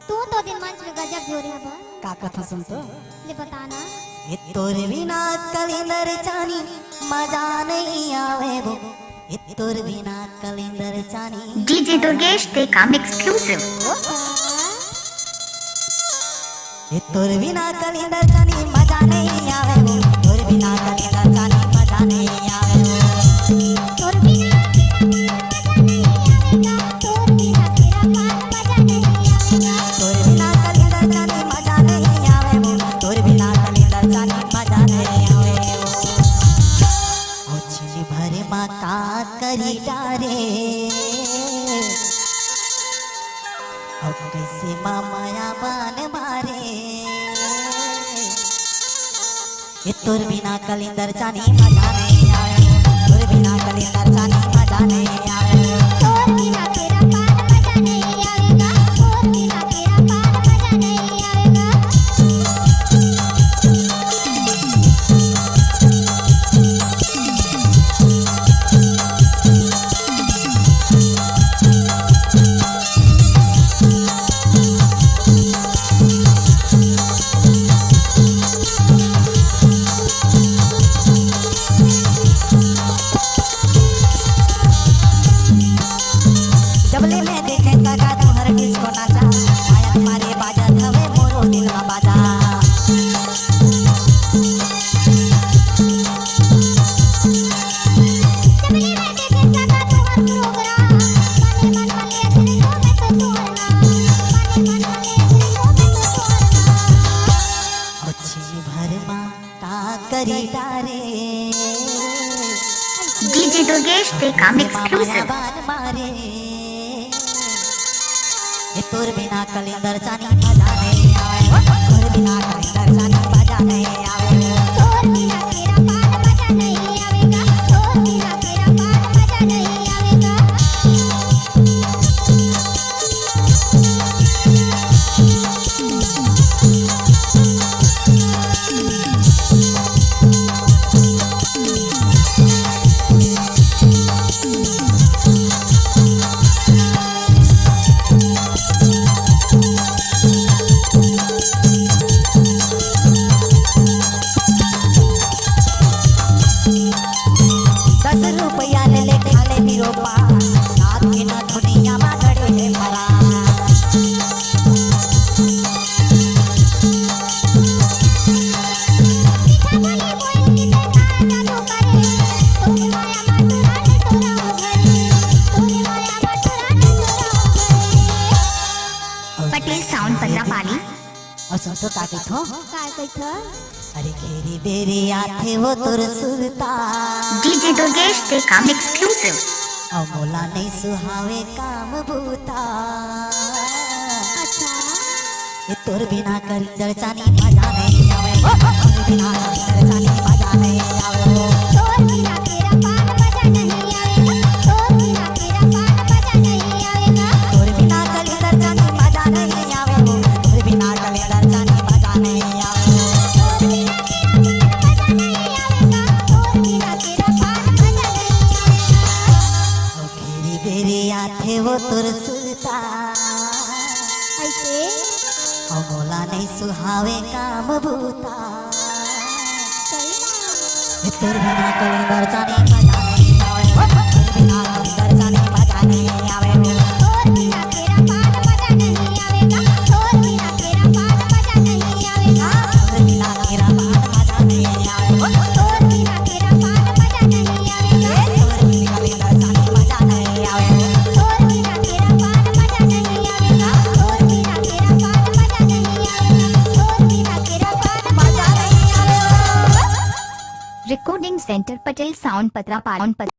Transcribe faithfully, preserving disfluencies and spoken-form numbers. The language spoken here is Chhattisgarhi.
तू तो दिन मंच में गजब जोरे हबा। का कथा सुन तो? ले बता ना। ए तोर बिना कलिंदर चानी मजा नहीं आवे वो। ए तोर बिना कलिंदर चानी DJ Durgesh Tekam exclusive। ए तोर बिना कलिंदर चानी मजा नहीं आवे वो। तोर बिना कलिंदर चानी मजा नहीं आवे वो। तोर बिना कलिंदर चानी मजा नहीं आवेगा। तोर बिना तेरा पान मजा नहीं आवेगा। तोर बिना कलिंदर चानी मजा नहीं आवे वो। तोर बिना कलिंदर चानी मजा नहीं आवे वो। ओ छिन भर मा का करी डारे। ओ कैसे मा माया बान मारे। ए तोर बिना कलिंदर चानी मजा नहीं आवे। तोर बिना कलिंदर चानी मजा नहीं आवे। तोर बिना तेरा पान मजा नहीं आवेगा। तोर बिना तेरा पान मजा नहीं आवेगा। जबले मैं देखे सगा तुहर डिस्को नाचा, माया मारे बाजत हवे मोरो दिल मा बाजा। जबले मैं देखे सगा तुहर प्रोग्राम, मने मन मले अखरे को मैं तो तोहर नाम, मने मन मले अखरे को मैं तो तोहर नाम। ओ छिन भर मा का करी डारे। DJ Durgesh Tekam exclusive। बान मारे। ए तोर बिना कलिंदर चानी मजा नहीं आवे। तोर बिना कलिंदर चानी मजा नहीं आवे। तोर बिना तेरा पान मजा नहीं आवेगा। तोर बिना तेरा पान मजा नहीं आवेगा। दस रुपया ले ले खा ले बिरोपा, रात के ना दुनिया मा गड़े हे भरा। पटेल साउंड पतरापाली। अउ सुन तो का कहिथों? का कहिथों? अरे घेरी बेरी आथे वो तोर सुरता। DJ Durgesh Tekam exclusive। अउ मोला नहीं सुहावे काम बूता। अच्छा। ए तोर बिना कलिंदर चानी मजा नहीं आवे। ओ, ओ, तोर बिना कलिंदर चानी मजा नहीं आवे। तोर बिना तेरा पान मजा नहीं आवेगा। तोर बिना तेरा पान मजा नहीं आवेगा। तोर बिना कलिंदर चानी मजा नहीं आवे। तोर बिना कलिंदर चानी मजा नहीं आवे। तोर बिना तेरा पान मजा नहीं आवेगा। तोर बिना तेरा पान मजा नहीं आवेगा। ओ घेरी बेरी आथे वो तोर सुरता। अइसे? अउ मोला नहीं सुहावे काम बूता। सही बात। ए तोर बिना कलिंदर चानी मजा नहीं आवे। ओ, तोर बिना कलिंदर चानी मजा नहीं आवे। तोर बिना तेरा पान मजा नहीं आवेगा। तोर बिना तेरा पान मजा नहीं आवेगा। तोर बिना तेरा पान मजा नहीं आवे। तोर बिना तेरा पान मजा नहीं आवेगा। तोर बिना कलिंदर चानी मजा नहीं आवे। तोर बिना तेरा पान मजा नहीं आवेगा। तोर बिना तेरा पान मजा नहीं आवेगा। तोर बिना तेरा पान मजा नहीं आवेगा। Recording Center Patel Sound Patrapali.